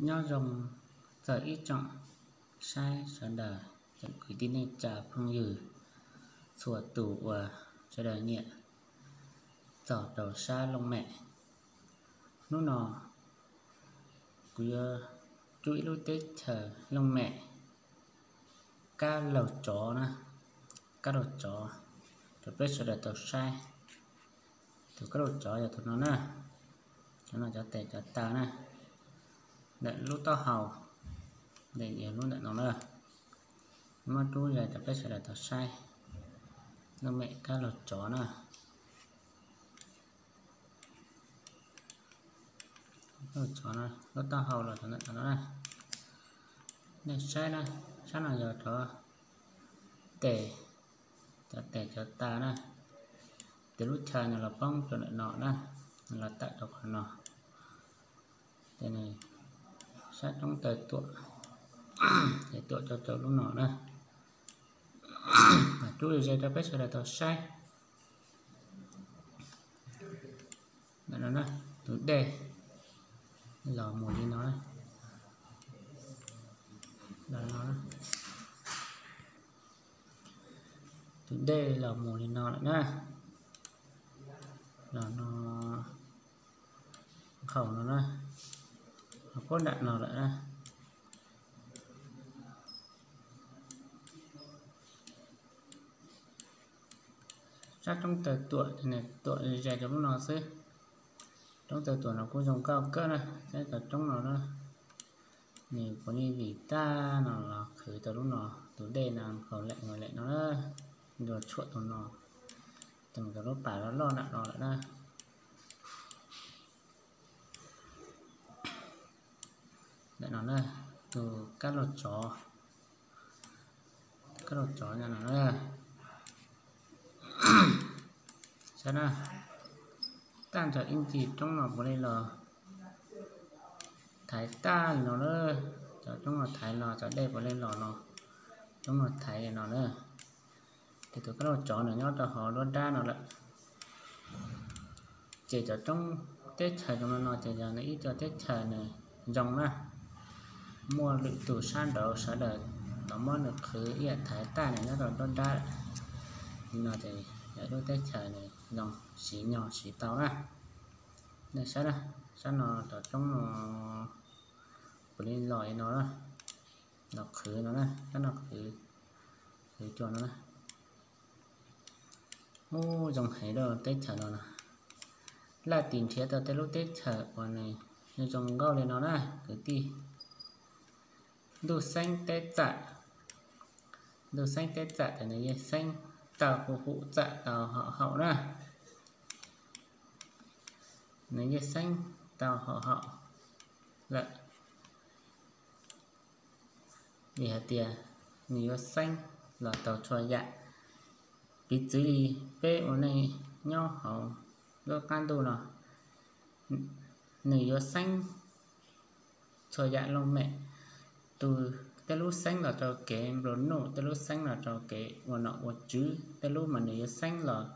Nyob zoo txog ib tsoom saib sawv daws, tsoom kwv tij neej tsa phooj ywg txhua tus uas sawv daws nyiam txog rau sab looj mem. Hnub no kuv yuav rub ib lub teb chaws looj mem Kab Laug Tsov na, Kab Laug Tsov rau peb sawv daws tau saib. Tus Kab Laug Tsov yog tus no na, cov no cov tes cov taw na, ntawm lub taub hau, ntawm yog lub ntawm no na. Muab rub zais rau peb sawv daws tau saib. Looj mem Kab Laug Tsov na, Kab Laug Tsov no, lub taub hau los rau ntawm no na. Nej saib na, sab no yog cov tes, cov tes cov taw na. Ces lub chaw no los poob rau ntawm no na, los tawm rau qhov no. Ces nws sab roob taw tuam, ces tuam rau rau lub no na. Rub ze rau peb sawv daws tau saib. Ntawm no na, tus dej los mus li no, los no, tus dej los mus li no lawm na, los no, nkhaus no na, ho puab nram no lawm na. Sab roob taw tuam, tuam zais rau lub no xwb. Roob taw tuam no kuj zoo nkauj kawg na, saib cov roob no na. Nws puav leej vim tag no los khwv tau lub no, tus dej no nkhaus lem nkhaus lem no na, nrog tshuam tus no, ces mus rau lub pas loj loj nram no lawm na. Ntawm no na, tus kab laug tsov, kab laug tsov no na. Saib na, tag nrho ib ncig roob no puav leej los thaiv tag li no na. Cov roob no thaiv los, cov dej puav leej los no, roob no thaiv li no na. Ces tus kab laug tsov nws nyob rau hauv lub dab no lawm. Ces cov roob teb chaws zoo no no ces yog nws ib co teb chaws nws zoo na. Muaj lwm tus sab nraud sawv daws los muab nws qhwv ib yam thaiv tag nws nyob rau lub dab lawm. Li no ces yog lub teb chaws nws zoo siv nyog siv tau na. Nej saib na, sab no cov roob no puav leej los li no na, los qhwv no na, sab no qhwv, qhwv cua no na. Ub, zoo heev rau teb chaws no na. Laj tim nrhiav tau tej lub teb chaws uas nws zoo nkauj li no na kwv tij. Ntuj xeeb teb txawm, ntuj xeeb teb txawm ces nws yeej xeeb tau hum hum txawm tau haum haum na. Nws yeej xeeb tau haum haum lawm. Vim hais tias nws yuav xeeb los tau txhua yam. Piv txwv li peb ua neej nyob hauv lub qab ntuj no, nws yuav xeeb txhua yam looj mem. Tus, tej lub xeeb los rau kev nplua nuj, tej lub xeeb los rau kev ua nom ua tswv, tej lub mas nws yuav xeeb los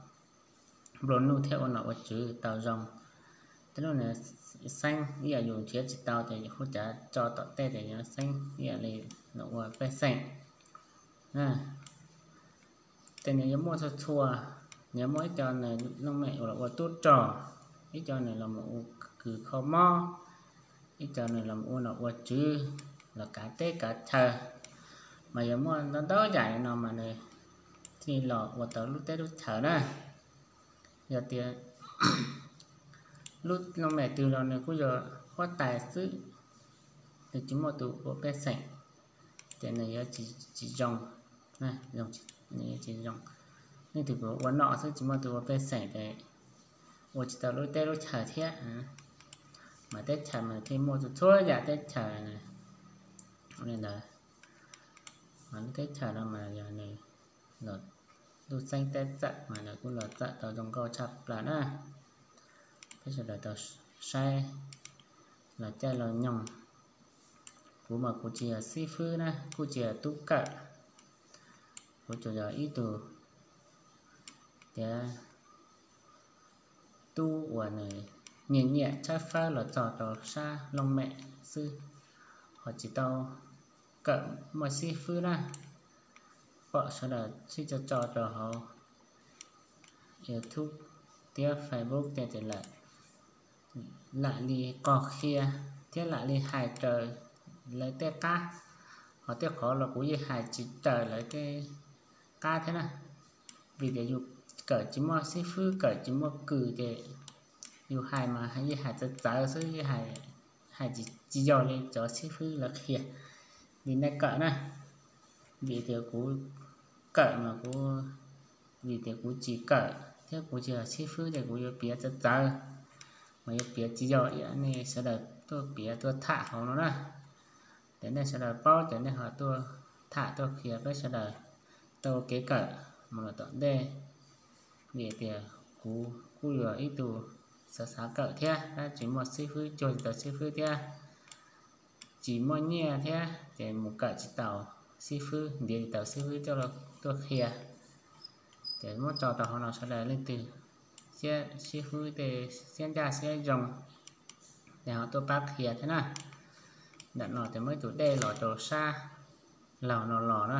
nplua nuj thiab ua nom ua tswv tau zoo. Tej lub nws xeeb ib yam yus nrhiav tsis tau ces yus hu cav tso tom tej ces yuav xeeb ib yam li los ua pej xeem. Ces nws yuav muaj txhua txhua, nws yuav muaj ib co nws looj mem los ua tub rog, ib co nws los mus ua kws kho mob, ib co nws los ua nom ua tswv, los kav teb kav chaw, mas yuav muaj ntau ntau yam li no mas nws thiaj los ua tau lub teb lub chaws na. Yog tias lub looj mem twg los nws kuj yog huab tais xwb, nws tsis muaj tus ua pej xeem, ces nws yuav tsis zoo, nws yuav tsis zoo. Leej twg ua nom xwb tsis muaj tus ua pej xeem ces ua tsis tau lub teb lub chaws thiab. Mas teb chaws mas thiaj muaj txhua txhua yam teb chaws li ntawd. Mas lub teb chaws no mas yog nws los, ntuj xeeb teb txawm mas nws kuj los txawm tau zoo nkauj tshaj plaws na. Peb sawv daws tau saib los caij los nyoog. Kuv mas kuv tsis yog xib fwb na, kuj tsis yog tub kawm, kuv tsuas yog ib tug tiav tub uas nws nyiam nyiam tshawb fawb los txog rau sab looj mem xwb. ho tsis tau kawm muaj xib fwb na. Pom sawv daws sib tso tso rau hauv YouTube thiab Facebook tej tias lawm, lam li qog qhia thiab lam li hais raws lawv tej qab, ho tej qhov los kuv yeej hais tsis raws lawv tej qab thiab na. Vim tias yus kawm tsis muaj xib fwb, kawm tsis muaj kws ces yus hais mas yeej hais txawv txawv xwb, yeej hais tsis yog li cov xib fwb lawv qhia li nej kawm na. Vim tias kuv kawm mas kuv, vim tias kuv tsis kawm thiab kuv tsis yog xib fwb ces kuv yuav piav txawv txawv, mas yuav piav tsis yog ib yam nej sawv daws tuaj piav tuaj tham hauv no na. Ces nej sawv daws paub ces nej ho tuaj tham tuaj qhia peb sawv daws tau kev kawm mus los tom ntej. Vim tias kuv kuj yog ib tug xav xav kawm thiab tab tsis muaj xib fwb, cuag tsis tau xib fwb thiab, tsis muaj nyiaj thiab ces mus kawm tsis tau xib fwb, ntiav tsis tau xib fwb coj tuaj qhia. Ces muab tso rau hauv no sawv daws leej twg xib fwb tej siab ncaj siab zoo ces ho tuaj pab qhia thiab na. Ntawm no ces muaj ib tug dej los rau sab laug no los na,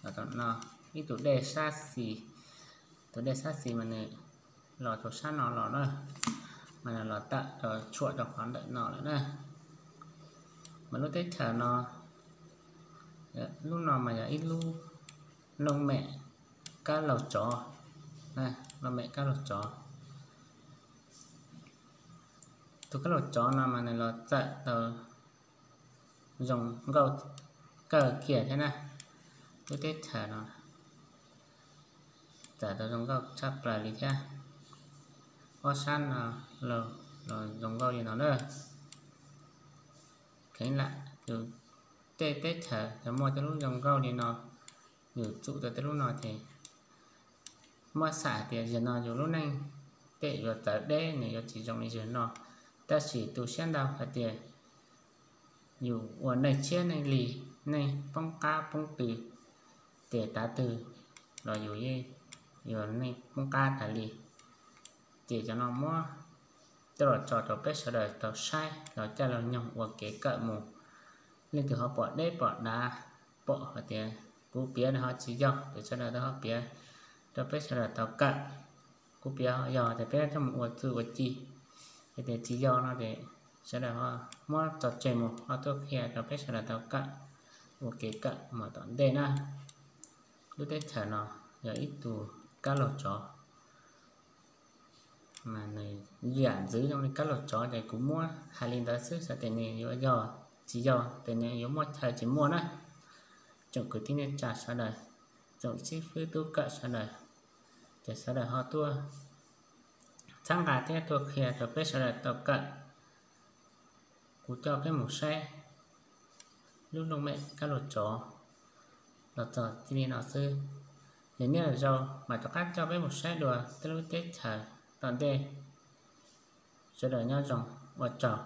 los rau no, ib tug dej sab xis, tus dej sab xis mas nws los rau sab no los na, mas nws los tawm rau tshuam rau qhov ntawm no lawm na. Mas lub teb chaws no, lub no mas yog ib lub looj mem kab laug tsov, looj mem kab laug tsov. Tus kab laug tsov no mas nws los txawm tau zoo nkauj kawg kiag thiab na. Lub teb chaws no txawm tau zoo nkauj tshaj plaws li thiab. Ob sab no los zoo nkauj li no na. Kheev lam yus tej teb chaws yog muaj tej lub zoo nkauj li no, yus txum tau tej lub no ces muab xam hais tias zaum no yus lub neej tej yuav txawv deb, nws yuav tsis zoo li zaum no. Tab sis tu siab ntau hais tias yus ua neej tshiab neej lig, neej poob qab poob tw, ces tav twg los yus yeej yuav neej poob qab tas li. Ces cov no muab coj los tso rau peb sawv daws tau saib los coj los nyoog ua kev kawm mus. Leej twg ho pom deb pom dav, pom hais tias kuv piav no ho tsis yog ces sawv daws tau ho piav rau peb sawv daws tau kawm. Kuv piav ho yog ces peb coj mus ua txuj ua ci, hais tias tsis yog no ces sawv daws ho muab tso tseg mus, ho tuaj qhia rau peb sawv daws tau kawm ua kev kawm mus tom ntej na. Lub teb chaws no yog ib tug kab laug tsov, mas nws yam ntxwv zoo li kab laug tsov ces kuv muab hais li ntawd xwb, xav tias nws yuav yog tsis yog, tias nws yuav muaj chaw tsis muaj na. Tsoom kwv tij neej tsa sawv daws, tsoom xib fwb tub kawm sawv daws, ces sawv daws ho tuaj txhawb nqa thiab tuaj qhia rau peb sawv daws tau kawm. Kuv coj peb mus saib lub looj mem kab laug tsov los txog txij li no xwb. Lwm niaj lwm zaus mam rov qab coj peb mus saib dua tej lub teb chaws tom ntej. Sawv daws nyob zoo, ua tsaug.